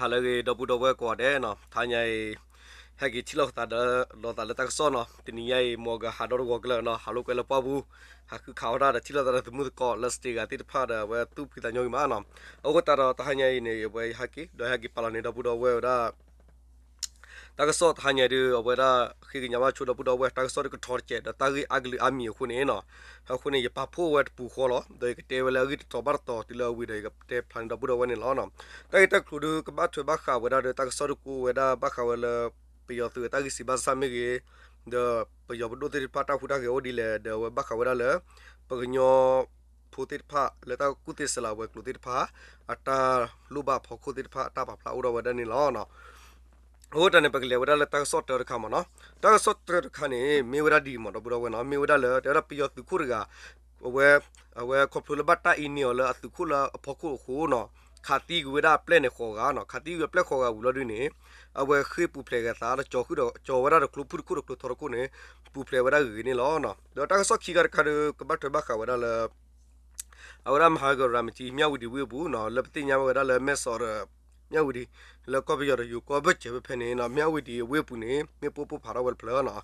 ဟါလၢအဂ့ၤ ဒီပုၢ်ဒီဝဲၢ်ကိးဂၤဒဲးနီၤ, တဟါညါအံၤ ဟဲက့ၤထံၣ်လိာ်သးဒီးလိာ်သးလၢတၢ်ကစီၣ်နီၤ, တနံၤညါအံၤ မ်အကဟးဒီတဂီၤကလၢာ်နီၤ, ဟးလိာ်ကွဲလၢပှၢ်ပူၤ, ဟးဃုခးဝဲဒၣ်ဒီးထံၣ်လိာ်သးဒီး သမုၢ်သကိးလၢ state ဂၤသ့ၣ်တဖၣ်ဒီး အဝဲသူၣ်ဖှံသးညီဂ့ၤမးနီၤ. အဃိသတးဒီး တဟါညါအံၤန့ၣ် အဝဲယဟဲက့ၤ ဒီးဟဲက့ၤပာ်လီၤန့ၢ်ဒီပုၢ်ဒီဝဲၢ်ဝဲဒၣ် တၢ်ကစီၣ်တဟါညါဒုး အဝဲဒၣ် ဃ့ကညးဘၣ်ဆိဒီပုၢ်ဒီဝဲၢ် တၢ်ကစီၣ်ဒုးကထီတကဲး ဒီးတၢ်ဂ့ၢ်အါကလုာ်အါမံၤအဃိန့ၣ်နီၤ, အဃိန့ၣ် ယပာ်ဖှိၣ်ဝဲတပူၤဃီလီၤ, ဒီးယကတဲဝဲလၢအဂ့ၢ်တတီၤဘၣ်တတီၤတုၤလၢအဝံၤဒီး ယကတဲဖျါန့ၢ်ဒီပုၢ်ဒီဝဲၢ်န့ၣ်လီၤ. တၢ်ဂ့ၢ်တၢ်ကျိၤဒုး ကဘၣ်ထွဲဘၣ်ဃးဝဲဒၣ်ဒီး တၢ်ကစီၣ်ဒုးကအိၣ်ဝဲဒၣ်ဘၣ်ဃးဝဲလၢ ပယီၤသုးအတၢ်ဂံၢ်စၢ်ဘါစၢ်မ့ၢ်ဂ့ၤ, ဒီးပယီၤပဒိၣ်သ့ၣ်တဖၣ်တၢ်ဟူးတၢ်ဂဲၤအိၣ်ဒ်လဲၣ်, ဒီးအဝဲဘၣ်ဃးဝဲဒၣ်လၢ ပကညီ ဖိသ့ၣ်တဖၣ် လၢတၢ်ကူၣ်သ့စဲးလၤဝဲၤကျိၤသ့ၣ်တဖၣ် အတၢ်လိၣ်ဘၣ်အဖီခိၣ်သ့ၣ်တဖၣ် အတၢ်ပာ်ဖျါအိၣ်ထီၣ်ဝဲဒၣ်န့ၣ်လီၤ. အဃိတၢ်န့ၣ် ပကလဲၤဝဲဒၣ်လၢတၢ်ကစီၣ်တၢတခါမ့ၢ်နီၤ. တၢ်ကစီၣ်တၢတခါန့ၣ် မ့ၢ်ဝဲဒၣ်ဒ်အံၤမ့ၢ်ဒီပုၢ်ဒီဝဲၢ်နီၤ, မ့ၢ်ဝဲဒၣ်လၢ တဲဝဲဒၣ်ပယီၤသုးခိၣ်တဂၤ အဝဲ အဝဲခီဖျိလၢဘၣ်တၢ်အ့န့ၢ်အီၤလၢအသုးခိၣ်လၢအဖီခိၣ်အဃိနီၤ, ခးသံကွံာ်ဝဲဒၣ်အပျဲၢ်န့ၣ်ဃိးဂၤနီၤ, ခးသံကွံာ်အပျဲၢ်ဃိးဂၤဝံၤလီၤဒုးန့ၣ် အဝဲဃ့ၢ်ပူၤဖျဲးဂဲၤသးဒီးကၠီၤဃုာ်ဒီး ကၠီၤဝဲဒၣ်ဒီးကျိဖုၣ်တခိၣ်ဒီးကျိထီတခိၣ်န့ၣ် ပူၤဖျဲးဝဲဒၣ်ဂ့ၤဂ့ၤန့ၣ်လီၤ. ဒီးတၢ်ကစီၣ်ခံခါတခါဒီး ကဘၣ်ထွဲဘၣ်ဃးဝဲဒၣ်လၢ အဝဲဒၣ် မဟာဂရၤမတံ မြဝတီ ဝ့ၢ်အပူၤနီၤ, လၢပသ့ၣ်ညါဘၣ်ဝဲဒၣ်လၢ မဲၢ်ဆီးဒီး မြဝတီ လၢကီၢ်ပယီၤဒီးယိၤကီၢ်ဘၢၣ်စၢၤဖဲဖဲန့ၣ်နီၤ, မြဝတီ အဝ့ၢ်အပူၤန့ၣ် မ့ၣ်ပိၢ်ပိၢ်ဖးထီၣ်ဝဲတဖျၢၣ်နီၤ.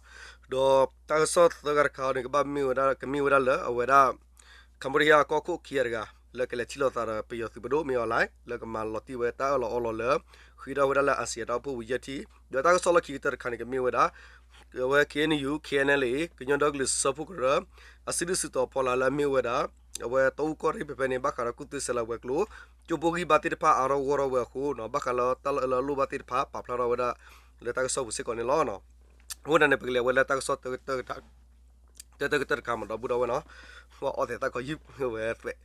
ဒီးတၢ်ကစီၣ်သၢဂၤတခါန့ၣ် ကဘၣ်မ့ၢ်ဝဲဒၣ် ကမ့ၢ်ဝဲဒၣ်လၢအဝဲဒၣ် Cambodia ကီၢ်ခိၣ်ခံဂၤတဂၤ လၢကလဲၤထံၣ်လိာ်သးဒီးပယီၤသုးပဒိၣ် မင်းအောင်လှိုင် လၢကမၤလီၤတံၢ်ဝဲတၢ်အၢၣ်လီၤအီလီၤလၢ ဃ့ထီၣ်ဝဲဒၣ်လၢ အာဆီယံ တၢ်အိၣ်ဖှိၣ်ဝံၤယဲၢ်ထံၣ်, ဒီးတၢ်ကစီၣ်လီၢ်ခံကတၢၢ်တခါန့ၣ် ကမ့ၢ်ဝဲဒၣ် အဝဲ KNU KNLA ကညီဒီကလုာ်စၢဖှိၣ်ကရၢ အစုဒုၣ်စုတီၤဖီလာ်လၢအမ့ၢ်ဝဲဒၣ် အဝဲတီအူကီၢ်ရ့ၣ်ဖဲဖဲန့ၣ် ဘၣ်ဃးဒီးကူၣ်သ့စဲးလၤဝဲၤကျိၤ ကၠိဖိဂံၢ်ဘါသ့ၣ်တဖၣ်အါထီၣ်ဂီၢ်ထီၣ်ဝဲအဃိနီၤ, ဘၣ်ဃးလၢတၢ်လၢအလိၣ်ဘၣ်သ့ၣ်တဖၣ် ပာ်ဖျါထီၣ်ဝဲဒၣ် လၢတၢ်ကစီၣ်ပူၤစ့ၢ်ကီးန့ၣ်လီၤ. အဃိန့ၣ် ပကလဲၤဝဲလၢတၢ်ကစီၣ် တၢတၢကတၢၢ်တခါမ့ၢ်ဒီပုၢ်ဒီဝဲၢ်နီၤ, အီၣ်သဲးသၣ်ခီယုၢ်ဝဲသွဲး.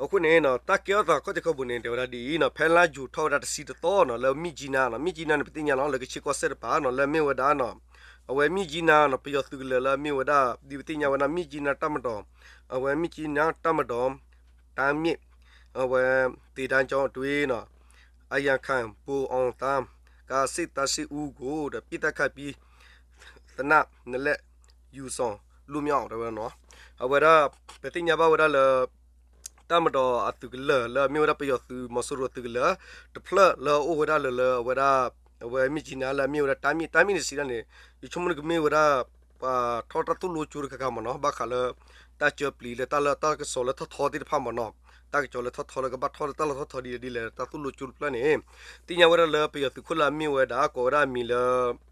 အဃိန့ၣ်နီၤ တၢ်ကဲထီၣ်သးခီၣ်ထံးခီၣ်ဘိန့ၣ် တဲဝဲဒၣ်ဒ်အံၤနီၤ, ဖဲလါယူၤထီၣ်ဝဲဒၣ်တဆံတသီနီၤ လၢမြစ်ကြီးနားနီၤ, မြစ်ကြီးနားန့ၣ် ပသ့ၣ်ညါလီၤ လၢကဆ့ကီၢ်စဲၣ်တပၤနီၤ, လၢအမ့ၢ်ဝဲဒၣ်နီၤ အဝဲမြစ်ကြီးနားနီၤ ပယီၤသုးကလၢၤလၢအမ့ၢ်ဝဲဒၣ် ဒ်ပသ့ၣ်ညါဝဲဒၣ် မြစ်ကြီးနားတပ်မတော်, အဝဲ မြစ်ကြီးနား တပ်မတော် တားမြစ် အဝဲ သင်တန်းကျောင်းအတွင်းနီၤ အရာခံ ဗိုလ်အောင်သန်း ကစစ်သင်တဦးကို ပစ်သတ်ခဲ့ပြီး သေနတ်နှစ်လက် ယူဆောင်လွတ်မြောက် တဲဝဲနီၤ. အဝဲဒၣ် ပသ့ၣ်ညါဘၣ်ဝဲဒၣ်လၢ တပ်မတော်အသုးကလၢၤ လၢအမ့ၢ်ဝဲဒၣ်ပယီၤသုး မီၤစိရိၤသုးကလၢၤ တဖျၢၣ်လၢအအိၣ်ဝဲဒၣ်လၢ လၢအဝဲဒၣ် အဝဲမြစ်ကြီးနား လၢအမ့ၢ်ဝဲဒၣ် တားမြစ်, တားမြစ်န့ၣ်စံးဒၣ်န့ၣ် ယဆိကမိၣ်န့ၣ်ကမ့ၢ်ဝဲဒၣ် ပှၤထီၣ်တၢ်သိၣ်လိကၠိတခါခါမ့ၢ်နီၤ, ဘၣ်ဃးလၢ တၢ်ကၠီၤပျံၤလၢတၢ်လၢတၢ်ကစီၣ်လၢထီၣ်ထီသ့ၣ်တဖၣ်မ့ၢ်နီၤ, တၢ်ကၠီၤလၢထီၣ်ထီလၢကဘၣ်ထီၣ်လၢတၢ်လီၢ်ထီၣ်ထီဒ်လဲၣ်ဒ်လဲၣ် တၢ်သိၣ်လိကၠိတဖျၢၣ်န့ၣ် သ့ၣ်ညါဝဲဒၣ်လၢပယီၤသုးခိၣ်လၢအမ့ၢ်ဝဲဒၣ် ကိးဝဲဒၣ်အမံၤလၢ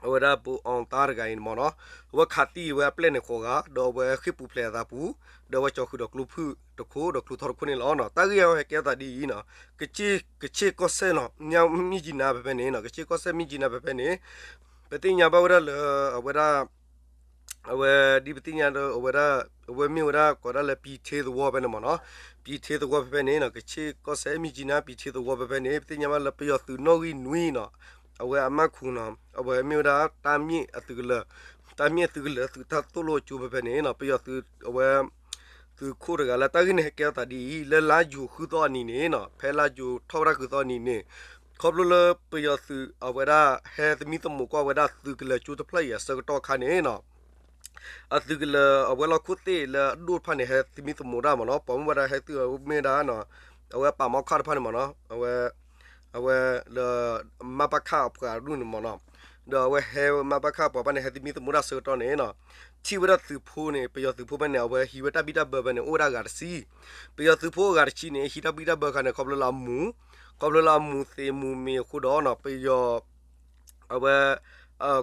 အဝဲဒၣ် ဗိုလ်အောင်သန်း တဂၤအံၤန့ၣ်မ့ၢ်နီၤ, အဝဲခးသံဝဲအပျဲၢ်န့ၣ်ဃိးဂၤ ဒီးအဝဲဃ့ၢ်ပူၤဖျဲးအသးပူၤ ဒီးအဝဲကၠီၤဃုာ်ဒီးကျိဖုၣ်တခိၣ် ဒီးကျိထီတခိၣ်န့ၣ်လီၤ. တၢ်ဂ့ၢ်အဝဲဟဲကဲထီၣ်သးဒ်အံၤနီၤ, ကဆ့ကီၢ်စဲၣ်နီၤ မြစ်ကြီးနား ဖဲဖဲန့ၣ်နီၤ, ကဆ့ကီၢ်စဲၣ် မြစ်ကြီးနား ဖဲဖဲန့ၣ် ပသ့ၣ်ညါဘၣ်ဝဲဒၣ်လၢ အဝဲဒၣ် အဝဲဒ်ပသ့ၣ်ညါဒီး အဝဲဒၣ် အဝဲမ့ၢ်ဝဲဒၣ်ကိးဒၣ်လၢ ပြည်ထဲသဝီ ဖဲန့ၣ်မ့ၢ်နီၤ, ပြည်ထဲသဝီ ဖဲဖဲန့ၣ်နီၤ, ကဆ့ကီၢ်စဲၣ် မြစ်ကြီးနား ပြည်ထဲသဝီ ဖဲဖဲန့ၣ် ပသ့ၣ်ညါဘၣ်လၢပယီၤသုးနီၣ်ဂံၢ်နွံနီၤ, အဝဲအမၢ်ခူနီၤ အဝဲမ့ၢ်ဝဲဒၣ် တားမြစ် အသုးကလၢၤ, တားမြစ် အသုးကလၢၤ သုးတၢ်သိၣ်လိကၠိ ဖဲဖဲန့ၣ်နီၤ, ပယီၤသုး အဝဲ သုးခိၣ်တဂၤလၢတၢ်ဂ့ၢ်န့ၣ်ဟဲကဲထီၣ်သးဒ်အံၤ လၢလါယူၤဃုသီအနံၤန့ၣ်နီၤ, ဖဲလါယူၤထီၣ်ဝဲဒၣ်ဃုသီအနံၤန့ၣ် ခီဖျိလၢပယီၤသုးအဝဲဒၣ်ဟဲသမံသမိးကွၢ်ဝဲဒၣ်သုးကလၢၤကၠိတဖျၢၣ်အံၤအဆၢကတီၢ်အခါန့ၣ်နီၤ, အသုးကလၢၤအဝဲလီၢ်ခိၣ်သ့ၣ်လၢအဒိၣ်တဖၣ်န့ၣ် ဟဲသမံသမိးတၢ်မ့ၢ်နီၤ, ပိာ်မုၣ်ဝဲဒၣ်ဟဲသုးမ့ၢ်ဒၣ်နီၤ, အဝဲပာ်မီခၣ်တဖၣ်န့ၣ်မ့ၢ်နီၤ, အဝဲ အဝဲလၢ မပခ အပှၤဒူၣ်န့ၣ်မ့ၢ်နီၤ, ဒီးအဝဲဟဲဝဲ မပခ အပှၤတဖၣ်န့ၣ် ဟဲသမံသမိးတၢ်ဆၢကတီၢ်န့ၣ်နီၤ, ထံၣ်ဝဲဒၣ်သုးဖိန့ၣ် ပယီၤသုးဖိဖဲန့ၣ် အဝဲဟံးဝဲတၢ်ဘံၣ်တၢ်ဘၢဖဲန့ၣ် အိၣ်ဝဲဒၣ်အဂၤတဆံ, ပယီၤသုးဖိအဂၤတဆံန့ၣ် ဟံးတၢ်ဘံၣ်တၢ်ဘၢအခါန့ၣ် ခီဖျိလၢအမူၤ, ခီဖျိလၢအမူၤသ့မူၤမံၤအဃိဒီးနီၤ ပယီၤ အဝဲ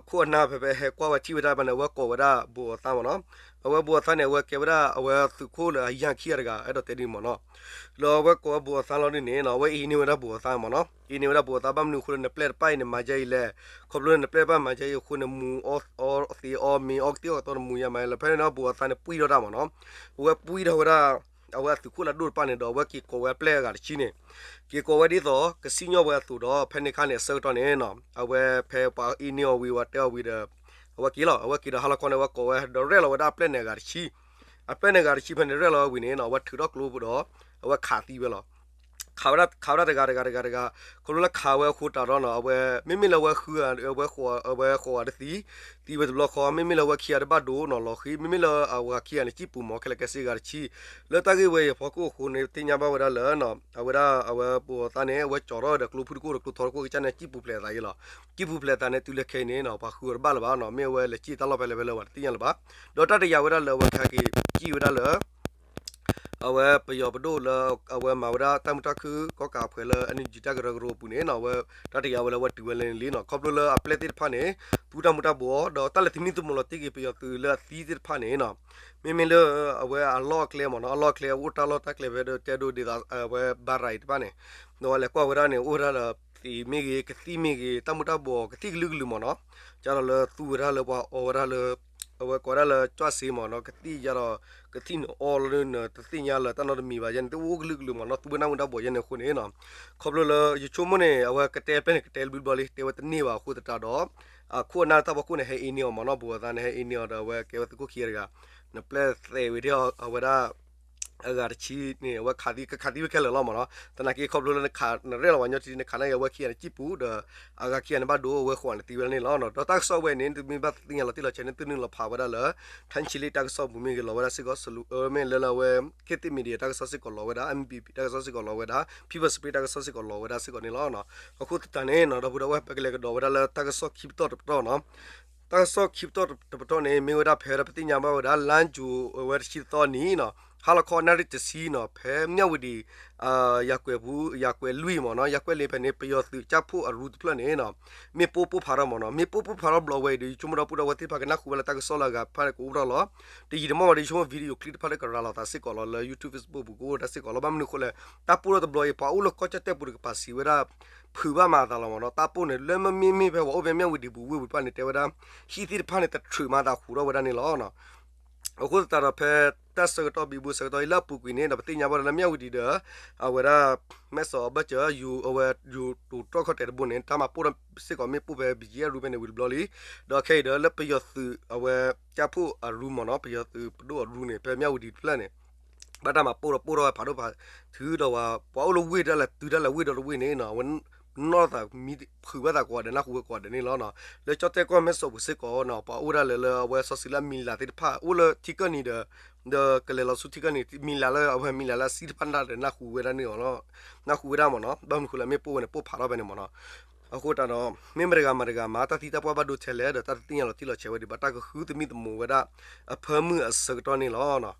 ခိၣ်အနၢ်ဖဲဖဲဟဲကွၢ်ဝဲထံၣ်ဝဲဒၣ်ဖဲန့ၣ် အဝဲကိးဝဲဒၣ် ဗိုလ်အောင်သန်း မ့ၢ်နီၤ, အဝဲ ဗိုလ်အောင်သန်း န့ၣ် အဝဲကဲဝဲဒၣ်အဝဲသုးခိၣ်လၢအယၣ်ခံဂၤတဂၤ အဲၣ်ဒိးတဲဒ်မ့ၢ်နီၤ, ဒီးအဝဲကိးဝဲ ဗိုလ်အောင်သန်း လီၤဒ်န့ၣ်နီၤ အဝဲအ့န့ၢ်ဝဲဒၣ် ဗိုလ်အောင်သန်း မ့ၢ်နီၤ, အ့န့ၢ်ဝဲဒၣ် ဗိုလ်အောင်သန်း ဘၣ်မနုၤအဃိလၢနပျဲၢ်တပၣ်အံၤန့ၣ် မၤယါအံၤလဲၣ်, ခီဖျိလၢနပျဲၢ်တပၣ်မၤယါအံၤအဃိန့ၣ် မူၤအီသ့အီမ့ၤအီကသ့ၣ်အီကတီၢ်န့ၣ် မူၤယါမၤယါလဲၣ်, ဖဲန့ၣ်နီၤ ဗိုလ်အောင်သန်း န့ၣ် ပှံၢ်ထီၣ်တၢ်မ့ၢ်နီၤ, အဝဲပှံၢ်ထီၣ်ဝဲဒၣ် အဝဲအသုးခိၣ်လၢအဒိၣ်တပၣ်န့ၣ်ဒီး အဝဲက့ၤကိးဝဲအပျဲၢ်အဂၤတဆံန့ၣ်, က့ၤကိးဝဲဒ်သိး ကစံၣ်ညီၣ်ဝဲအသိးဒီး ဖဲန့ၣ်အခါန့ၣ် အဆၢကတီၢ်န့ၣ်နီၤ အဝဲဖဲပှၤအ့န့ၢ်အီၤဝံၤ ပှၤတဲအီၤဝံၤဒီး အဝဲက့ၤလီၤ, အဝဲက့ၤဒီးဟါလီၤခီန့ၣ် အဝဲကိးဝဲဒီးရဲၣ်လီၤဝဲဒၣ်အပျဲၢ်န့ၣ်အဂၤတဆံ, အပျဲၢ်န့ၣ်အဂၤတဆံဖဲန့ၣ် ရဲၣ်လီၤဝဲဝံၤန့ၣ်နီၤ အဝဲထုးထီၣ်ကျိဖိဒီး အဝဲခးသံဝဲလီၤ. ခးဝဲဒၣ်တဂၤတဂၤတဂၤတဂၤ, ခီဖျိလၢခးဝဲအဃိတးဒီးနီၤ အဝဲ မ့မ့ၢ်လၢအဝဲဃုဂၤ အဝဲဃိးဂၤတသံ, သံဝဲတဘျီဃီ, မ့မ့ၢ်လၢအဝဲခံဂၤတဘၣ်ဒိနီၤ လီၤဃံ, မ့မ့ၢ်လၢအဝဲခံဂၤန့ၣ် စံၣ်ပူၤမး ခဲလၢာ်ခဲဆ့ဂၤတဆံ, လၢတၢ်ဂ့ၢ်ဝဲအံၤအဖီခိၣ်အဃိန့ၣ် သ့ၣ်ညါဘၣ်ဝဲဒၣ်လၢ အဝဲဒၣ်အဝဲပှၤသးန့ၣ် အဝဲကၠီၤထီၣ်ဝဲဒီးကျိဖုတကိၣ်ဒီးကျိထီတကိၣ်ကစၢ်န့ၣ် စံၣ်ပူၤဖျဲးအသးယဲလီၤ. စံၣ်ပူၤဖျဲးအသးန့ၣ် တုၤလၢခဲအံၤန့ၣ်နီၤ ပှၤဃုအီၤတဘၣ်လၢၤဘၣ်နီၤ မ့ၢ်အဝဲလဲၤစံၣ်တၢ်လီၢ်ဖဲလဲၣ်ဖဲလဲၣ် ပှၤတသ့ၣ်ညါလၢၤဘၣ်. ဒီးတၢ်တယာ်ဝဲဒၣ်လၢအဝဲကဟဲက့ၤစံၣ်ဝဲဒၣ်လၢ အဝဲပယီၤပဒိၣ်လၢ အဝဲမၤဝဲဒၣ်တၢ်မုာ်တၢ်ခုၣ်ကီၢ်ကးအဖှဲးလၢ NUG တၢ်ကရၢကရိအပူၤန့ၣ်နီၤ အဝဲတၢ်တယာ်ဝဲလၢအဝဲတုၤဝဲလၢန့ၣ်လံနီၤ ခီဖျိလၢအပျဲၢ်သ့ၣ်တဖၣ်န့ၣ် သူတၢ်မူၤတၢ်ဘှီး ဒီးတၢ်လဲၤသမံသမိးလီၤတံၢ်က့ၤပယီၤသုးလၢအသံသ့ၣ်တဖၣ်န့ၣ်နီၤ မ့မ့ၢ်လၢ အဝဲအလီၢ်အကျဲမ့ၢ်နီၤ အလီၢ်အကျဲအအိၣ်တၢ်လီၢ်တၢ်ကျဲဖဲဒၣ်တဲဒိဒ်သိး အဝဲဘါရၤအံၤတဖၣ်န့ၣ် ဒီးလဲၤကွၢ်ဝဲဒၣ်န့ၣ် အိၣ်ဝဲဒၣ်ဒီးသံးမ့ၢ်ဂ့ၤ ကသံၣ်မ့ၢ်ဂ့ၤ တၢ်မူၤတၢ်ဘှီး ကသံၣ်ကလုာ်ကလုာ်မ့ၢ်နီၤ ကဒီးလၢသူဝဲဒၣ်လၢပှၤအီဝဲဒၣ်လၢ အဝဲကိးဝဲဒၣ်လၢ ကၠီၣ်စ့မ့ၢ်နီၤ ကသံၣ်ယါဒီး ကသံၣ်န့ၣ်အီလၢနတသ့ၣ်ညါလၢတၢ်နီတမံၤဘၣ် ယဲန့ၣ် တအိၣ်ကလုာ်ကလုာ်မ့ၢ်နီၤ သူဝဲဒၣ်မူၤတၢ်ဘှီးယဲန့ၣ်အဃိန့ၣ်နီၤ ခီဖျိလၢယဆိကမိၣ်န့ၣ် အဝဲကတဲပျဲၢ်န့ၣ် ကတဲဘျုးဘျီလံ တဲဝဲတန့ၢ်ဘၣ်အဃိသတးဒီး အခိၣ်အနၢ်တၢ်ဖီခိၣ်န့ၣ် ဟဲအ့န့ၢ်အီၤမ့ၢ်နီၤ ပှၤသးန့ၣ် ဟဲအ့န့ၢ်အီၤဒီး အဝဲကဲဝဲသုးခိၣ်ခံဂၤတဂၤ နပျဲၢ်သဲးဝံၤဒီး အဝဲဒၣ် အဂၤတဆံန့ၣ် အဝဲခးသံ ကခးသံဝဲခဲလၢာ်လီၤမ့ၢ်နီၤ သနာ်က့ခီဖျိလၢနခး နရဲၣ်လီၤပှၤညီထံ နခးန့ၢ်က့ၤအဝဲခံဂၤန့ၣ် စံၣ်ပူၤဒီး အဂၤခံဂၤန့ၣ်ဘၣ်ဒိ အဝဲဃိးဂၤန့ၣ်သံဝဲဒၣ်န့ၣ်လီၤ. ဒီးတၢ်ကစီၣ်ဝဲန့ၣ် တမ့ၢ်ဘၣ်သ့ၣ်ညါလီၤတံၢ်လီၤဆဲးန့ၣ် သုနုာ်လီၤဖးဝဲဒၣ်လၢ ထၢၣ်ဆံလ့ၣ်တၢ်ကစီၣ်ပူၤမ့ၢ်ဂ့ၤ လီၤဝဲဒၣ်စ့ၢ်ကီး စလူးအၢမ့ၢ်လၢလၢအဝဲ ခေတ်သစ်မီဒီယာ တၢ်ကစီၣ်စ့ၢ်ကီးလီၤဝဲဒၣ် MBP တၢ်ကစီၣ်စ့ၢ်ကီးလီၤဝဲဒၣ် People's Spring တၢ်ကစီၣ်စ့ၢ်ကီးလီၤဝဲဒၣ်စ့ၢ်ကီးန့ၣ်လီၤ. အဃိသတးန့ၣ်နီၤ ဒီပုၢ်ဒီဝဲၢ် ပကလဲၤကဒီးဝဲဒၣ်လၢတၢ်ကစီၣ်ခံပတီၢ်တပတီၢ်နီၤ တၢ်ကစီၣ်ခံပတီၢ်တပတီၢ်န့ၣ် မ့ၢ်ဝဲဒၣ်ဖဲဒၣ်ပသ့ၣ်ညါဘၣ်ဝဲဒၣ် လါယူၤဝဲတဆံသီနံၤနီၤ ဟါလီၤခီနၣ်ရံၣ်တဆံနီၤ ဖဲမၠၣ်ဝတံၤ ယၤကွဲၤပူၤ ယၤကွဲၤလွံၢ်မ့ၢ်နီၤ ယၤကွဲၤလ့ဖဲန့ၣ် ပယီၤသုးကၠၢ်ဖှိၣ်အရူတဖျၢၣ်န့ၣ်နီၤ မ့ၣ်ပိၢ်ပိၢ်ဖးထီၣ်မ့ၢ်နီၤ မ့ၣ်ပိၢ်ပိၢ်ဖးထီၣ်ဘျီဝဲအံၤဒီး ယဆိကမိၣ်ဒီပုၢ်ဒီဝဲၢ်သ့ၣ်တဖၣ်ကနၢ်ဟူဝဲလၢတၢ်ကစီၣ်လၢအဂၤတဖၣ်န့ၣ် ကအိၣ်ထီၣ်လီၤ တယံာ်တမီၢ်ဘၣ်ဒီး ယဆိကမိၣ် video clip တဖၣ်လၢကရၤလီၤသးစ့ၢ်ကီးလီၤ လၢ YouTube Facebook ပူၤကအိၣ်တၢ်စ့ၢ်ကီးလီၤ. ဘၣ်မနုၤအဃိလဲၣ် တၢ်ပိၢ်ထီၣ်တဘျီအံၤ ပှၤအိၣ်လၢကီၢ်ကၠီၣ်တဲၣ်ပူၤတကပၤစံးဝဲဒၣ် ဖုးဘၣ်မၤအသးလီၤမ့ၢ်နီၤ တၢ်ပိၢ်န့ၣ် လၢမ့မ့ၢ်ဖဲပှၤအိၣ်ဖဲမၠၣ်ဝတံၤပူၤဝ့ၢ်ပူၤတဖၣ်န့ၣ် တဲဝဲဒၣ် ဟံၣ်သ့ၣ်တဖၣ်န့ၣ် တထြုးမၤသးဃူးထီၣ်ဝဲဒၣ်န့ၣ်လီၤ. အဃိသတးဒီးဖဲတၢ်ဆၢကတီၢ်ဘံဘူဆၢကတီၢ်အံၤလၢအပူၤကွံာ်န့ၣ်ဒီး ပသ့ၣ်ညါဘၣ်ဒီးလၢမၠၣ်ဝတံၤဒီး အဝဲဒၣ် မဲၢ်စီးအဘၢၣ်စၢၤ ယူၤအဝဲယူၤတိၤတြီၢ်ခီၣ်တဲာ်တဘိန့ၣ် တၢ်မၤပိၢ်ထီၣ်စ့ၢ်ကီးမ့ၣ်ပိၢ်ဖဲ ဘံၣ်ကၠံၣ်အရူဖဲန့ၣ်ဝံၤတဘျီလံ. ဒီးခဲအံၤဒီးလၢပယီၤသုးအဝဲကၠၢ်ဖှိၣ်အရူမ့ၢ်နီၤ ပယီၤသုးပဒိၣ်အရူန့ၣ် ဖဲမၠၣ်ဝတံၤတဖျၢၣ်န့ၣ် ဘၣ်တၢ်မၤပိၢ်ထီၣ်ပိၢ်ထီၣ်ဝဲဖးဒိၣ်ဖး ထုးဒီးဝဲ ပှၤအိၣ်လၢဝ့ၢ်ဒၣ်လဲာ်တုၤဒၣ်လဲာ်ဝ့ၢ်ဒီတဝ့ၢ်န့ၣ်နီၤ အဝဲနီၢ်သးမံဖုးဘၣ်သးကိးဂၤဒဲး နၢ်ဟူဝဲကိးဂၤဒဲးန့ၣ်လီၤ. လၢကၠီၣ်တဲၣ်ကီၢ်မဲၢ်စီးပူၤစ့ၢ်ကီးနီၤ ပှၤအိၣ်ဒၣ်လဲာ်လၢအဝဲစီဆှံလၢအမံၤလၤသ့ၣ်တဖၣ် အိၣ်လၢထံကၢၢ်နံၤဒီး ဒီးကလဲၤလီၤဆူထံကၢၢ်နံၤ မံၤလၤလၢအဝဲမံၤလၤလၢအဆံတဖၣ်ဒၣ်ဒီး နၢ်ဟူဝဲဒၣ်န့ၣ်လီၤ. နၢ်ဟူဝဲဒၣ်မ့ၢ်နီၤ ဘၣ်မနုၤဃိလၢမ့ၣ်ပိၢ်ဝဲန့ၣ် ပိၢ်ဖးထီၣ်ဖဲန့ၣ်မ့ၢ်နီၤ. အဃိသတးဒီး မ့ၢ်မတဂၤမတဂၤမၤ တၢ်သံတၢ်ပှၢ်ဘၣ်ဒိထဲလဲၣ်ဒီး တၢ်တသ့ၣ်ညါလီၤတံၢ်လီၤဆဲးဝဲဒံးဘၣ် တၢ်ကဃုသမံသမိးဝဲဒၣ် အဖၢမုၢ်အဆၢကတီၢ်န့ၣ်လီၤ.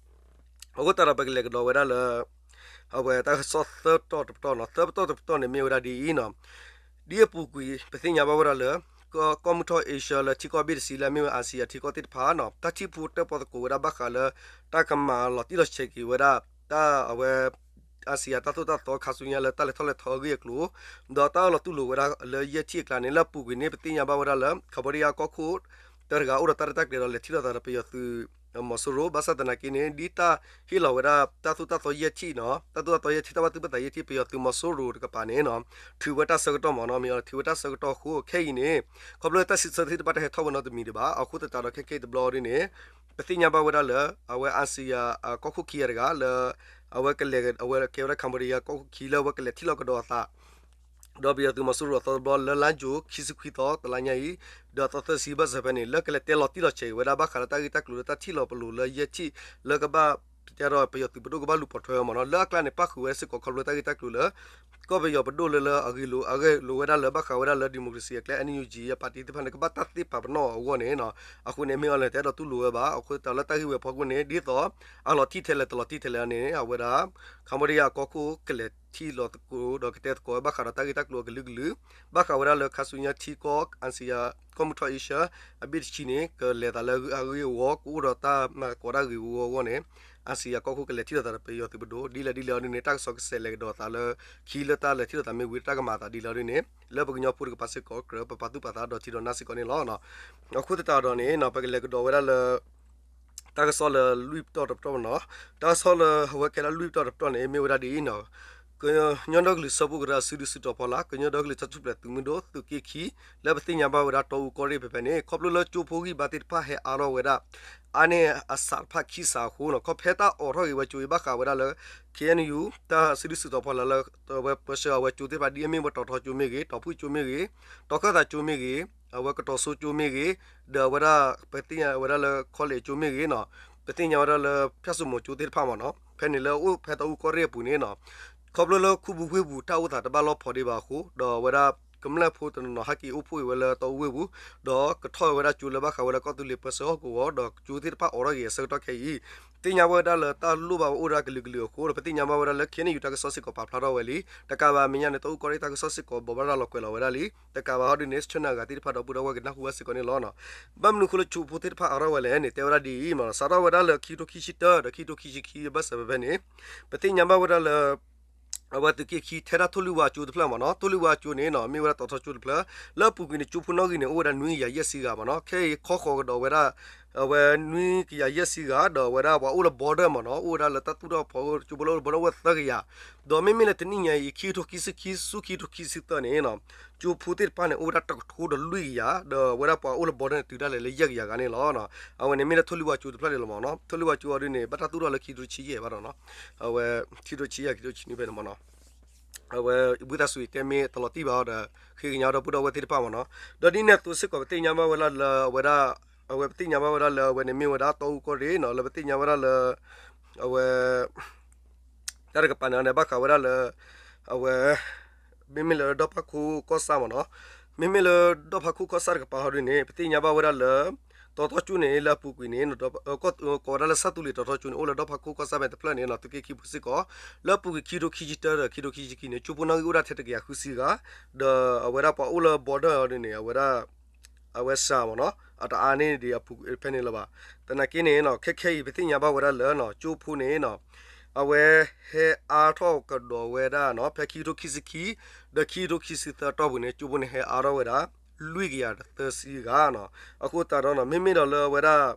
အဃိသတးဒီး ပကလဲၤကဒီးဝဲဒၣ်လၢ အဝဲတၢ်ကစီၣ်သၢပတီၢ်တပတီၢ်နီၤ သၢပတီၢ်တပတီၢ်န့ၣ် မ့ၢ်ဝဲဒၣ်ဒ်အံၤနီၤ ဒ်အပူၤကွံာ် ပသ့ၣ်ညါဘၣ်ဝဲဒၣ်လၢ ကီၢ်မုၢ်ထီၣ်အ့ရှၢလၢထံကီၢ်ဘ့ၣ်တဆံလၢအမ့ၢ်ဝဲ ASEAN ထံကီၢ်သ့ၣ်တဖၣ်နီၤ တၢ်ထံၣ်ဖိတၢၣ်ပီသကိးဝဲဒၣ်ဘၣ်ဃးလၢ တၢ်ကမၤလီၤတံၢ်လီၤဆဲးက့ၤဝဲဒၣ် တၢ်အဝဲ ASEAN တၢ်သိၣ်တၢ်သီခါဆူညါလၢတၢ်လဲၤထီၣ်လဲၤထီအဂ့ၢ်အကျိၤ ဒီးတၢ်အၢၣ်လီၤတူၢ်လိာ်ဝဲဒၣ်လၢယဲၢ်ထံၣ်အကျါန့ၣ် လၢအပူၤကွံာ်န့ၣ် ပသ့ၣ်ညါဘၣ်ဝဲဒၣ်လၢ Cambodia ကီၢ်ခိၣ် တၢတဂၤအိၣ်ဒီးတၢ်ရဲၣ်တၢ်ကျဲၤဒီးလဲၤထံၣ်လိာ်သးဒီးပယီၤသုး မီၤစိရိၤ ဘၣ်ဆၣ်သနာ်က့န့ၣ် ဒ်တၢ်ဟ့ၣ်လီၤဝဲဒၣ်တၢ်သိၣ်တၢ်သီယဲၢ်ထံၣ်နီၤ တၢ်သိၣ်တၢ်သီယဲၢ်ထံၣ်ပယီၤသုးမီၤစိရိၤတကပၤန့ၣ်နီၤ ထုးဝဲတၢ်ဆၢကတီၢ်မ့ၢ်နီၤ မ့ၢ်အီၤထုးဝဲတၢ်ဆၢကတီၢ်အဃိ ခဲအံၤန့ၣ် ခီဖျိလၢတၢ်စံးဆၢသ့ၣ်တဖၣ်တဟဲထီၣ်ဝဲနီတမံၤဒံးဘၣ် အဃိသတးဒီးခဲခဲအံၤတဘျီဒ်န့ၣ် ပသ့ၣ်ညါဘၣ်ဝဲဒၣ်လၢ အဝဲ ASEAN ကီၢ်ခိၣ်ခံဂၤတဂၤလၢ အဝဲကလဲၤ အဝဲကဲဝဲဒၣ် Cambodia ကီၢ်ခိၣ်ခံလၢအဝဲကလဲၤထံၣ်လိာ်ကဒီးအသး ဒီးပယီၤသုးမီၤစိရိၤအသီတဘျီလၢလါယူၤ ခံဆံခွံသီတလါညါအံၤ ဒီးအသီသၢဆံဘၢၣ်စၢၤဖဲန့ၣ် လၢကလဲၤတဲလီၤတံၢ်လီၤဆဲးက့ၤဝဲဒၣ်ဘၣ်ဃးလၢတၢ်ဂ့ၢ်တၢ်ကျိၤလၢတၢ်ထံၣ်လီၤပလိာ်လၢယဲၢ်ထံၣ်လၢကဘၣ် တဲဒီးပယီၤသုးပဒိၣ်ကဘၣ်လူၤပိာ်ထွဲဝဲမ့ၢ်နီၤ လၢအကျါန့ၣ် ပၣ်ဃုာ်ဝဲစ့ၢ်ကီးခီဖျိတၢ်ဂ့ၢ်တၢ်ကျိၤလၢ ကီၢ်ပယီၤပဒိၣ်လၢလၢအဂ့ၢ်လိာ် အဂ့ၢ်လိာ်ဝဲဒၣ်လၢဘၣ်ဃးဝဲဒၣ်လၢ democracy အကျဲ NUG အပၣ်တံၣ်သ့ၣ်တဖၣ်န့ၣ် ကဘၣ်တၢ်သ့ပာ်ပနီၣ်အဂီၢ်န့ၣ်နီၤ အဃိန့ၣ် မ့ၢ်အီၤလဲၣ်တအဲၣ်ဒိးတူၢ်လိာ်ဝဲဘၣ် အဃိသတးလၢတၢ်ဂ့ၢ်ဝဲအဖီခိၣ်န့ၣ် ဒ်သိး အလီၤတံၢ်ထဲလဲၣ်တလီၤတံၢ်ထဲလဲၣ်န့ၣ် အဝဲဒၣ် Cambodia အကီၢ်ခိၣ်ကလဲၤထံၣ်လိာ်သကိးဒီးကတဲသကိးဝဲဘၣ်ဃးဒီးတၢ်ဂ့ၢ်တၢ်ကျိၤအကလုာ်ကလုာ် ဘၣ်ဃးဝဲဒၣ်လၢခါဆူညါထံကီၢ် ASEAN ကီၢ်မုၢ်ထီၣ်အ့ရှၢ အဘ့ၣ်တဆံန့ၣ် ကလဲၤသးလၢအဂ့ၢ်အဂီၢ် ကအိၣ်ဒီးတၢ်မၤသကိးတၢ်ဂ့ၢ်အဂီၢ်အဂီၢ်န့ၣ် ASEAN ကီၢ်ခိၣ်ကလဲၤထံၣ်လိာ်သးဒီးပယီၤသုးပဒိၣ် ဒ်လဲၣ်ဒ်လဲၣ်အီၤဒ်န့ၣ် တၢ်ကစီၣ်ကဆဲးလဲၤကဒီးသးလၢ ခံလၢတၢ်လဲၤထံၣ်လိာ်သးမ့ၢ်ဝံၤတၢ်ကမၤသးဒ်လဲၣ်အီၤဒ်န့ၣ် လၢပကညီဖိတကပၤစ့ၢ်ကီး ကြၢးပပာ်သူၣ်ပာ်သးဒီးထံဒီးနၢ်စ့ၢ်ကီးန့ၣ်လီၤ. အဃိသတးဒီးန့ၣ် ပကလဲၤကဒီးဝဲဒၣ်လၢ တၢ်ကစီၣ်လၢလွံၢ်ပတီၢ်တပတီၢ်နီၤ တၢ်ကစီၣ်လၢအဝဲကဲဒၣ်လွံၢ်ပတီၢ်တပတီၢ်န့ၣ် မ့ၢ်ဝဲဒၣ်ဒ်အံၤနီၤ ကညီဒီကလုာ်စၢဖှိၣ်ကရၢအစုဒုးစုတီၤဖီလာ် ကညီဒီကလုာ်တၢ်ထူၣ်ဖျဲးသုးမုၢ်ဒိၣ်သုးက့ခံ လၢပသ့ၣ်ညါဘၣ်ဝဲဒၣ်တီအူကီၢ်ရ့ၣ်ဖဲဖဲန့ၣ် ခီဖျိလၢကၠိဖိဂံၢ်ဘါသ့ၣ်တဖၣ်ဟဲအါထီၣ်ဝဲဒၣ် အါန့ၢ်အစးတဖၣ်ခံစးအဃိန့ၣ် ခီဖျိတၢ်အိးထီၣ်က့ၤဝဲကၠိအံၤဘၣ်ဃးဝဲဒၣ်လၢ ခ့ၣ်အဲၣ်ယူၣ် တၢ်စုဒုးစုတီၤဖီလာ်လၢ ဝဲပၢဆှၢအဝဲကၠိသ့ၣ်တဖၣ် ဒ်အမ့ၢ်ဝဲတီၤထီကၠိမ့ၢ်ဂ့ၤ တီၤဖုၣ်ကၠိမ့ၢ်ဂ့ၤ တီၤခၢၣ်သးကၠိမ့ၢ်ဂ့ၤ အဝဲကတီၤစိကၠိမ့ၢ်ဂ့ၤ ဒီးအဝဲဒၣ် ပသ့ၣ်ညါဝဲဒၣ်လၢ college ကၠိမ့ၢ်ဂ့ၤန့ၣ် ပသ့ၣ်ညါဝဲဒၣ်လၢ ဖၠၣ်စူၣ်မိၤကၠိသ့ၣ်တဖၣ်မ့ၢ်န့ၣ် ဖဲန့ၣ်လၢအအိၣ်ဖဲတီအူကီၢ်ရ့ၣ်အပူၤန့ၣ်န့ၣ် ခီဖျိလၢခူပူၤဝ့ၢ်ပူၤတၢ်အိၣ်သးတဘၣ်လီၢ်ဖီဒံးဘၣ်အဃိ ဒီးအဝဲဒၣ်ကမျၢၢ်ဖိတနီၤနီၤဟဲက့ၤအိၣ်ဖှိၣ်အံၤဝဲလၢတီအူဝ့ၢ်ပူၤ ဒီးကထီၣ်ဝဲဒၣ်ကၠိလၢဘၣ်ဃးဝဲလၢကီၢ်သူလ့ၤပၢဆှၢဟီၣ်ကဝီၤ ဒီးကၠိသ့ၣ်တဖၣ်အိးထီၣ်က့ၤအဆၢကတီၢ်ခဲအံၤ သ့ၣ်ညါဝဲဒၣ်လၢတၢ်လိၣ်ဘၣ်ဝဲအိၣ်ဒၣ်ကလုာ်ကလုာ်အဃိ ဒီးပသ့ၣ်ညါဘၣ်ဝဲဒၣ်လၢ ခ့ၣ်အဲၣ်ယူၣ် တၢ်ကစီၣ်စ့ၢ်ကီးပာ်ဖျါထီၣ်ဝဲလံ တကးဘၣ်မဲာ်ညါန့ၣ် တီအူကီၢ်ရ့ၣ်တၢ်ကစီၣ်စ့ၢ်ကီးဘိးဘၣ်ရၤလီၤကွဲးလီၤဝဲဒၣ်လံ တကးဘၣ်ဟီဒ်န့ၣ် ဆၢနၢ်အဂၤသ့ၣ်တဖၣ်ဒီပုၢ်ဒီဝဲၢ်ကနၢ်ဟူဘၣ်စ့ၢ်ကီးန့ၣ်လီၤ. ဘၣ်မနုၤအဃိလၢကၠိဖိသ့ၣ်တဖၣ်အါထီၣ်ဝဲလဲၣ်န့ၣ် တဲဝဲဒၣ်ဒ်အံၤမ့ၢ် စးထီၣ်ဝဲဒၣ်လၢခံကထိခံဆံတၢ ဒီးခံကထိခံဆံခံအဘၢၣ်စၢၤဖဲဖဲန့ၣ် ပသ့ၣ်ညါဘၣ်ဝဲဒၣ်လၢ အဝဲသုးက့ခံထဲဒၣ်ထိၣ်လွံၢ်ဝါကၠိတဖျၢၣ်မ့ၢ်န့ၣ် ထိၣ်လွံၢ်ဝါကၠိန့ၣ်န့ၣ် မ့ၢ်ဝဲဒၣ်တီၤထီကၠိတဖျၢၣ် လၢအပူၤကွံာ်န့ၣ် ကၠိဖိနီၣ်ဂံၢ်န့ၣ် အိၣ်ဝဲဒၣ်နွံကယၤယဲၢ်ဆံဂၤမ့ၢ်န့ၣ် ခဲအံၤခီဃီၤကဒီးဝဲဒၣ် အဝဲနွံကယၤယဲၢ်ဆံဂၤ ဒီးအဝဲဒၣ်ပှၤအိၣ်လၢ border မ့ၢ်န့ၣ် အိၣ်ဝဲဒၣ်လၢတၢ်သူၣ်ထီၣ်ဖီကၠိဖိလၢအိၣ်လၢ border အိၣ်ဝဲသၢကယၤ ဒီးမ့မ့ၢ်လၢတနံၣ်ညါအံၤ ခံကထိခံဆံခံဆူခံကထိခံဆံသၢန့ၣ်န့ၣ် ကၠိဖိသ့ၣ်တဖၣ်န့ၣ် အိၣ်ဝဲဒၣ်တကထိဒီးလွံၢ်ကယၤ ဒီးအဝဲဒၣ်ပှၤအိၣ်လၢ border န့ၣ် တုၤဒၣ်လဲာ်လၢယဲၢ်ကယၤဂၤန့ၣ်လီၤ. အဝဲန့ၣ်မ့ၢ်လၢထိၣ်လွံၢ်ဝါကၠိတဖျၢၣ်န့ၣ်လီၤမ့ၢ်န့ၣ် ထိၣ်လွံၢ်ဝါကၠိအီၤဒ်န့ၣ် ဘၣ်တၢ်သူၣ်ထီၣ်လၢခံကထိဆံယဲၢ်ဘၣ်ဒီး အဝဲ ခံကထိဆံယဲၢ်ခံကထိဆံနွံဖဲန့ၣ်မ့ၢ်န့ၣ် အဝဲ ဝံသးစူၤတဲမ့ၢ်တလီၤတံၢ်ဘၣ်အီၤဒီး ဃ့ကညးဒီပုၢ်ဒီဝဲၢ်သ့ၣ်တဖၣ်မ့ၢ်န့ၣ် ဒီးဒ်န့ၣ်အသိးစ့ၢ်ကီး ပသ့ၣ်ညါဘၣ်ဝဲဒၣ်လၢအဝဲဒၣ် အဝဲပသ့ၣ်ညါဘၣ်ဝဲဒၣ်လၢအဝဲန့ၣ်မ့ၢ်ဝဲဒၣ်တီအူကီၢ်ရ့ၣ်န့ၣ် လၢပသ့ၣ်ညါဝဲဒၣ်လၢ အဝဲ တၢ်တကပၤန့ၣ်န့ၣ် ဘၣ်ဃးဝဲဒၣ်လၢ အဝဲ မ့မ့ၢ်လၢဒီဖးခိၣ်ကီၢ်ဆၣ်မ့ၢ်န့ၣ် မ့မ့ၢ်လၢဒီဖးခိၣ်ကီၢ်ဆၣ်တကပၤဟီဒ်န့ၣ် ပသ့ၣ်ညါဘၣ်ဝဲဒၣ်လၢ တီၤထီကၠိန့ၣ် လၢအပူၤကွံာ်န့ၣ် ကိးဝဲဒၣ်လၢဆၣ်သူလ့ၤတီၤထီကၠိန့ၣ် အိၣ်လၢဒီဖးခိၣ်ကီၢ်ဆၣ်ဖဲတဖျၢၣ်န့ၣ် သုးက့ခံပူၤစ့ၢ်ကီး လၢအပူၤကွံာ်ခံကထိခံဆံတၢဒီးခံကထိခံဆံခံန့ၣ် ကၠိဖိနီၣ်ဂံၢ်အိၣ်ဒၣ်ထဲတကယၤဃုဆံဂၤ ဒီးအဝဲဒၣ်ပှၤအိၣ်လၢ border ဟီဒ်န့ၣ် အဝဲဒၣ် အဝဲစှၤမ့ၢ်န့ၣ် အတအါန့ၢ်ဒံးအပူၤဖဲန့ၣ်လၢၤဘၣ်. သနာ်က့န့ၣ် ခဲခဲအံၤ ပသ့ၣ်ညါဘၣ်ဝဲဒၣ်လၢ ကၠိဖိန့ၣ် အဝဲဟဲအါထီၣ်ကဒီးဝဲဒၣ် ဖဲခံကထိခံဆံခံ ဒီးခံကထိခံဆံသၢအတီၢ်ပူၤန့ၣ် ကၠိဖိန့ၣ်ဟဲအါထီၣ်ဝဲဒၣ် လွံၢ်ကယၤသၢဆံဂၤန့ၣ် အဃိသတးဒီး မ့မ့ၢ်ဒီးလၢအဝဲဒၣ်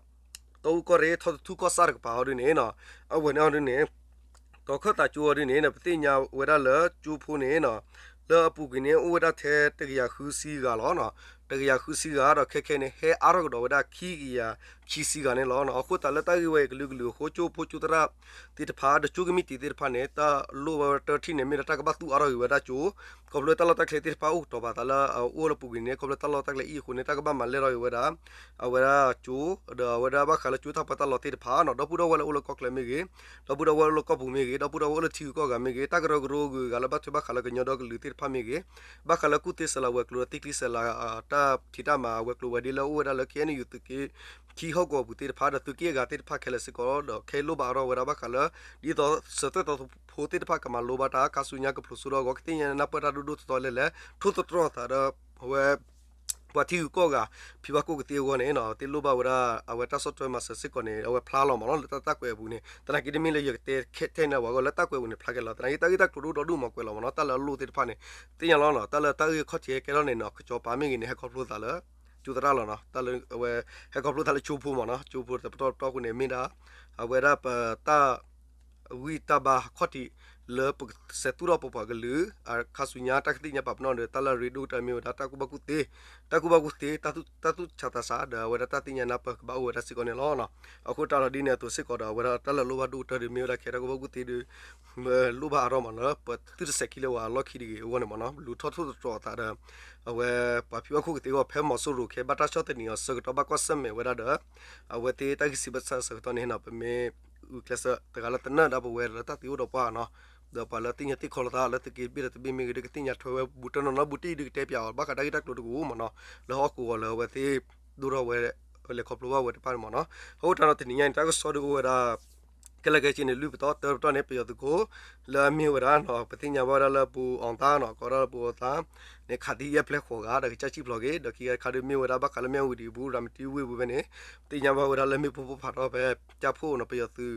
တီအူကီၢ်ရ့ၣ် ထီတထူၣ်ကီၢ်ဆၣ်တကပၤဟီဒ်န့ၣ် အဝဲန့ၣ်ဟီဒ်န့ၣ် တီၤခၢၣ်သးကၠိအီၤဒ်န့ၣ် ပသ့ၣ်ညါဝဲဒၣ်လၢကၠိဖိန့ၣ် လၢအပူၤကွံာ်န့ၣ် အိၣ်ဝဲဒၣ်ထဲတကယၤဃုဆံဂၤလီၤ. တကယၤဃုဆံဂၤဒီးခဲခဲန့ၣ် ဟဲအါထီၣ်ကဒီးဝဲဒၣ်ခံကယၤခံဆံဂၤန့ၣ်လီၤ. အဃိသတးလၢတၢ်ဂ့ၢ်ဝဲအံၤကလုာ်ကလုာ်အဃိ ကၠိဖိကၠိသရၣ်သ့ၣ်တဖၣ် ဒီးကၠိကမံးတံာ်သ့ၣ်တဖၣ်န့ၣ် တၢ်လိၣ်ဝဲတၢထံၣ်န့ၣ် မ့ၢ်ဒီးတၢ်ကဘၣ်သူၣ်အါထီၣ်က့ၤဝဲဒၣ်ကၠိ ခီဖျိတၢ်လီၢ်တၢ်ကျဲသ့ၣ်တဖၣ်အိၣ်ကတီၤပာ်သးလၢအအိၣ်လၢပူၤကွံာ်န့ၣ် ခီဖျိတၢ်လီၢ်တၢ်ကျဲအံၤအဃိန့ၣ် တၢ်ကဘၣ်မၤလဲၢ်ထီၣ်က့ၤဝဲဒၣ် အဝဲဒၣ်ကၠိ ဒီးအဝဲဒၣ်ဘၣ်ဃးလၢကၠိတၢ်ပၢတၢ်လီသ့ၣ်တဖၣ်န့ၣ် ဒီပုၢ်ဒီဝဲၢ်လၢအိၣ်လၢကီၢ်ချၢမ့ၢ်ဂ့ၤ, ဒီပုၢ်ဒီဝဲၢ်လၢအိၣ်လၢကီၢ်ပူၤမ့ၢ်ဂ့ၤ, ဒီပုၢ်ဒီဝဲၢ်အိၣ်လၢထံဂုၤကီၢ်ဂၤမ့ၢ်ဂ့ၤ, တၢ်ကရၢကရိဂုၤဂၤလၢဘၣ်ထွဲဘၣ်ဃးလၢကညီဒီကလုာ်သ့ၣ်တဖၣ်မ့ၢ်ဂ့ၤ, ဘၣ်ဃးလၢကူၣ်သ့ဆဲးလၤဝဲၤကျိၤဒီးသံကျံဆဲးလၤ တၢ်ဖံးတၢ်မၤဝဲၤကျိၤဝဲၤဒ့လၢအိၣ်ဝဲဒၣ်လၢ ခ့ၣ်အဲၣ်ယူၣ် သုးက့ခံဟီၣ်ကဝီၤပူၤသ့ၣ်တဖၣ် ဒီးသုးက့အဂၤသ့ၣ်တဖၣ်ခဲလၢာ်စ့ၢ်ကီး ဒီးခဲအံၤလိၣ်ဘၣ်အါထီၣ်ဝဲဒၣ်ဘၣ်ဃးလၢ ဒ်သိးစၢၤသွဲၣ်သီဖိသ့ၣ်တဖၣ်ကမၤလိဘၣ်တၢ် ခါဆူညါကဖျိးစိဒီးအဂီၢ် ကသ့ၣ်ညါနၢ်ပၢၢ်တၢ်ဒိၣ်ဒိၣ်ထီထီလဲၣ်လဲၣ် ထိၣ်သတြီၤသးဒီး အဝဲ ပှၤထံဂုၤကီၢ်ဂၤ ဖံးဘၣ်ခိၣ်ကသ့အဂီၢ်န့ၣ် သ့ၣ်လိၣ်ဘၣ်ဝဲဒၣ် အဝဲတၢ်ဆီၣ်ထွဲမၤစၢၤစ့ၢ်ကီးန့ၣ် အဝဲဖျါလီၤမ့ၢ်နီၤ လၢတၢ်သးကွဲးအပူၤန့ၣ် သနာ်က့တမ့ၢ်လၢယကတဲထဲန့ၣ် ပှၤဂီၢ်လၢတၢ်ကွဲးပူၤန့ၣ် ဖျါက့ၤလီၤ သနာ်က့တၢ်ဂ့ၢ်တၢ်ကျိၤဒိၣ်ဒီဒူၣ်မၤကွဲးလီၤမ့ၢ်နီၤ တၢ်လၢအလိၣ်သ့ၣ်တဖၣ်န့ၣ် သ့ၣ်ညါလီၤနီၤ တၢ်လၢတၢ်ဂ့ၢ်ခီၣ်ထံးဟဲကဲထီၣ်န့ၣ်နီၤ ကစီၤပၤမ့ၢ်ဂ့ၤန့ၣ် ဟဲခီဖျိသးလၢ ကၠိသရၣ်လီၤနီၤ တၢ်လၢအဝဲ ဟဲခီဖျိသးလၢကၠိဖိမ့ၢ်နီၤ ကၠိဖိတပတီၢ်တပတီၢ်အဃိန့ၣ် မ့ၢ်ဒၣ် အဝဲဒၣ်ပတၢ် ဂံၢ်တၢ်ဘါခီၣ်ထံးလၢပကစဲးသူၣ်ထီၣ်ပပှၤကလုာ် အခါဆူညါတၢ်ကသ့ၣ်ညါပာ်ပနီၣ်ဒီး တၢ်လၢအရ့ဒိၣ်ကတၢၢ်မ့ၢ်ဝဲဒၣ်တၢ်ကူၣ်ဘၣ်ကူၣ်သ့, တၢ်ကူၣ်ဘၣ်ကူၣ်သ့, တၢ်သူၣ်ဆးသးဆးဒီး အဝဲဒၣ်တၢ်သ့ၣ်ညါနၢ်ပၢၢ်ကဘၣ်အိၣ်ဝဲဒၣ်စ့ၢ်ကီးန့ၣ်လီၤ. အဃိတၢ်လီၤဒ်န့ၣ်အသိးစ့ၢ်ကီးဒီး အဝဲဒၣ်တၢ်လၢအလိၣ်ဘၣ်ဒိၣ်ကတၢၢ်ဒီးမ့ၢ်ဝဲဒၣ်ခဲတၢ်ကူၣ်ဘၣ်ကူၣ်သ့ဒီး လိၣ်ဘၣ်အါထီၣ်မ့ၢ်လၢ ပသုတစဲးခံလၢဝဲအလီၢ်ခံတဂ့ၤအဂီၢ်န့ၣ်မ့ၢ်နီၤ လူၤထီၣ်ထိၣ်သတြီၤအသးဒီး အဝဲပှၤဖံးဘၣ်ခိၣ်ကသ့အဂီၢ် ဖဲမီၤစိရိၤခဲဘၣ်တၢ်ဆီၣ်သနံးအီၤဆၢကတီၢ်ဘၣ်ကွၢ်ဆၢၣ်မဲာ်ဝဲဒၣ်ဒီး အဝဲသ့ၣ်တၢ်ဂံၢ်စၢ်ဘါစၢ်အဆၢကတီၢ်န့ၣ်နီၤ ပမ့ၢ်ဂုာ်ကျဲးစၢးတဂၤလၢသနၢၣ်ဒၣ်ပဝဲလၢတၢ်သ့အိၣ်ဒီးပှၤနီၤ ဒီးပှၤလၢသ့ၣ်ညါသ့ၣ်ခီလိာ်သးလၢသုးက့ဘ့ၣ်ဒီးတဘ့ၣ်မ့ၢ်ဂ့ၤ ဒီးကသ့ၣ်ညါထွဲဝဲဘူးတၢ်နီၤနီၤဘူးတံၢ်ဒုးကတဲပၠးအီၤ ဘၣ်ဃးတၢ်ဂ့ၢ်တၢ်ကျိၤတကဝူၤမ့ၢ်နီၤ လၢဟီၣ်ကဝီၤလၢအဝဲသ့ၣ်ဒိၣ်ထီၣ်ဝဲ လဲၤခီဖျိဘၣ်ဝဲတဖၣ်န့ၣ်မ့ၢ်နီၤ အဃိတၢ်ဒီးတနံၤညါန့ၣ် တၢ်ကစီၣ်ဒုးအိၣ်ဝဲဒၣ် ခဲလၢာ်ခဲဆ့န့ၣ် လွံၢ်ပတီၢ် တၢပတီၢ်န့ၣ် ပယီၤသုးခိၣ် လၢအမ့ၢ်ဝဲဒၣ်နီၤ ပသ့ၣ်ညါဘၣ်ဝဲဒၣ်လၢပူၤအီသါနီၤ ကိးဒၣ်လၢပူၤအီသါန့ၣ် ခးသံယဲၢ်ဖျဲၣ်ဃိးဂၤ ဒီးကစၢ်စံၣ်ဖျိးက့ၤ ဒီးခံဂၤတခါဒုးမ့ၢ်ဝဲဒၣ်ဘၣ်ဃးလၢမၠၣ်ဝတံၤအပူၤ ရၤမတံဝ့ၢ်ပူၤဖဲန့ၣ် ပသ့ၣ်ညါဘၣ်ဝဲဒၣ်လၢမ့ၣ်ပိၢ်ပိၢ်ဖးထီၣ်ဖဲ ကၠၢ်ဖှိၣ်နီၤ ပယီၤသုး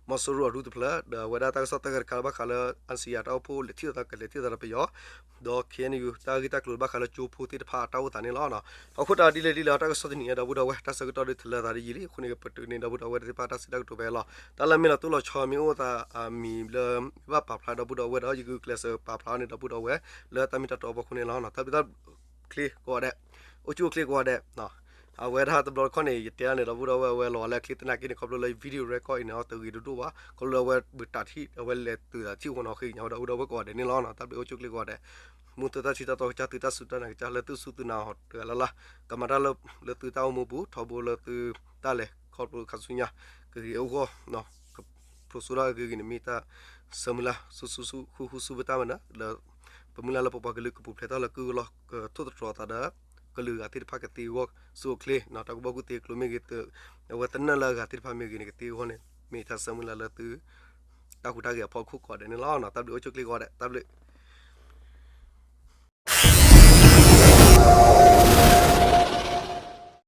မီၤစိရိၤအရူတဖျၢၣ် ဒီးအဝဲဒၣ်တၢ်ကစီၣ်သၢဂၤတခါလၢဘၣ်ဃးလၢ အၣ်စံယၤ တၢ်အိၣ်ဖှိၣ်လဲၤထံၣ်လိာ်သးကလဲၤထံၣ်လိာ်သးဒီးပယီၤ ဒီး ခ့ၣ်အဲၣ်ယူၣ် တၢ်ဂ့ၢ်တၢ်ကျိၤဘၣ်ဃးလၢကၠိဖိသ့ၣ်တဖၣ်အတၢ်အိၣ်သးန့ၣ်လီၤ. ဟီၣ်ခိၣ်တၢ်ဒ်လဲၣ်ဒ်လဲၣ် တၢ်ကစီၣ်တနံၤအံၤ ဒီပုၢ်ဒီဝဲၢ် တၢ်ဆၢကတီၢ်ဒုးထလၢသးဒ်ယံာ်လံအဃိန့ၣ် ကပတုာ်န့ၢ်ဒီပုၢ်ဒီဝဲၢ်သ့ၣ်တဖၣ်တၢ်စံးတၢ်ကတိၤဖဲအံၤလီၤ. တၢ်လၢမ့ၢ်လီၤတိၢ်လီၤဆီမ့ၢ်အိၣ်သးအမံၤလၢ ဘၣ်ပာ်ဖျါဒီပုၢ်ဒီဝဲၢ်ဒီး ယကကျဲးစၢးပာ်ဖျါန့ၢ်ဒီပုၢ်ဒီဝဲၢ် လၢတၢ်မ့ၢ်တၢ်တီအဖီခိၣ်န့ၣ်လီၤ. တၢ်ဘျုးတၢ်ချ့ကိးဂၤဒဲး အိၣ်ဆူၣ်အိၣ်ချ့ကိးဂၤဒဲး အဝဲဒၣ်တဘျီတခီၣ်န့ၣ် ယတဲဒၣ်န့ၣ် ဒီပုၢ်ဒီဝဲၢ် အဝဲလီၤဝဲလၢအချ့သနာ်က့န့ၣ် ခီဖျိလၢ video record အံၤန့ၣ် အတဂ့ၤဒိၣ်ဒိၣ်ဘၣ် ခီဖျိလၢအဝဲဘုးတၢ်ထံၣ် အဝဲလဲၤတုၤသးထံၣ်အဃိန့ၣ် ဃ့ကညးဝဲဒီပုၢ်ဒီဝဲၢ်ကိးဂၤဒဲးန့ၣ်လီၤ. တၢ်ဘျုးအိၣ်ဆူၣ်အိၣ်ချ့ကိးဂၤဒဲး မူသ့ၣ်တၢ်ထံၣ်တၢ်တီကစၢ်သုတၢ်စူၢ်တၢ်နာ်ကစၢ်လၢသုစူၢ်သုနာ်အီၤတဂၤလၢ်လၢ် ကမၤတၢ်လၢသုတၢ်အိၣ်မူပူၤ ထီဘိလၢသုတၢ်လဲၤခီဖျိခါဆူညါ ကဂ့ၤအဂီၢ် ကဖျိးစိဒၣ်ဂ့ၤဂ့ၤန့ၣ် မ့ၢ်တၢ်ဆၢမုၢ်လၢ် ဆူဆူဆူ ဃူဃူဆူဖဲတၢ်မနုၤ လၢ ပမုၢ်လၢ်လၢပပှၤကလုာ်ကပူၤဖျဲးတၢ်လၢကုၢ်လီၢ် ကထိၣ်သတြီၤသးဒီး ကလုာ်ဂၤသ့ၣ်တဖၣ်ကသ့အဂီၢ် ဆူအိၣ်ချ့ တၢ်ကူၣ်ဘၣ်ကူၣ်သ့ကျိၤမ့ၢ်ဂ့ၤ အဝဲသနၢၣ်လၢအဂၤသ့ၣ်တဖၣ်မ့ၢ်ဂ့ၤန့ၣ် ကသ့အဂီၢ်န့ၣ် မ့ၢ်တၢ်ဆၢမုၢ်လၢ်လၢသု တၢ်ဟူးတၢ်ဂဲၤအဖီခိၣ်ကိးဂၤဒဲးန့ၣ်လီၤ. တၢ်ဘျုးအိၣ်ဆူၣ်အိၣ်ချ့ကိးဂၤဒဲး တၢ်ဘျုး